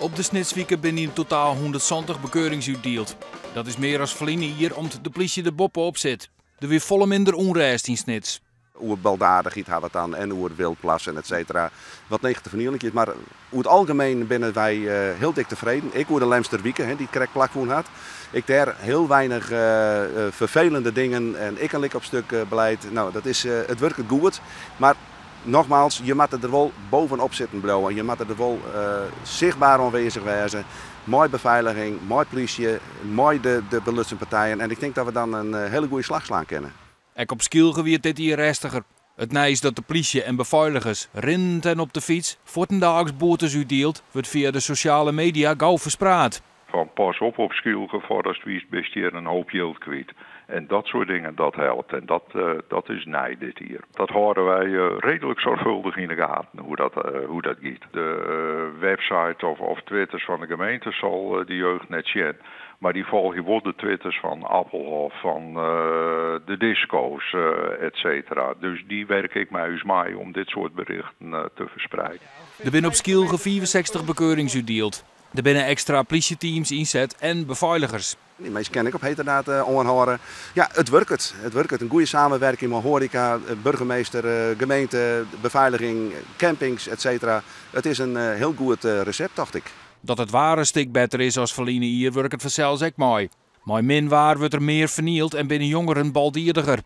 Op de Snitswike binne yn totaal 170 bekeurings útdield. Dat is mear as ferline jier om't de plysje der boppe-op sit. Der wie folle minder ûnrêst yn Snits. Oer baldadichheid ha we it dan en oer wyldplassen et cetera. Wat 90 fernieling is, mar oer it algemien binne wy hiel dik tefreden. Ek oer de Lemsterwike, dy't krekt plakfûn hat. Ek dêr hiel weinich ferfelende dingen en ek in lik op stuk beleid. No, dat is, it wurket goed, mar nogmaals, je moatte der wol bovenop sitten bliuwe. Je moatte der wol sichtber oanwêzich wêze, mei befeiliging, mei plysje, mei de belutsen partijen. En ik tink dat we dan in hiele goede slach slaan kinne. Ek op Skylge wie it dit jier rêstiger. It nijs dat de plysje en befeiligers rinnend en op de fyts fuortendaliks boetes útdielt, wurdt fia de sosjale media gau ferspraat. Fan pas op op Skylge, foardatst witst bist hjir in hoop jild kwyt. En dat soart dingen, dat helpt. En dat is nij dit jier. Dat hâlde wy reedlik soarchfâldich yn de gaten, hoe dat giet. De website of Twitters fan de gemeente sil de jeugd net sjen. Mar dy folgje wol de Twitters fan Appelhof, fan de disko's, et cetera. Dus dy werke ek mei ús mei om dit soart berichten te fersprieden. Der binne op Skylge 65 bekeurings útdield. Der binne ekstra plysjeteams ynset en befeiligers. Dy minsken kin ik op heterdaad oanhâlde. Ja, it wurket. It wurket. In goede samenwerking mei hoareka, boargemaster, gemeente, befeiliging, campings, et cetera. It is in hiel goed resept, tocht ik. Dat it waar in stik better is as ferline jier wurket fansels ek mei. Mei min waar wurdt der mear fernield en binne jongeren baldiediger.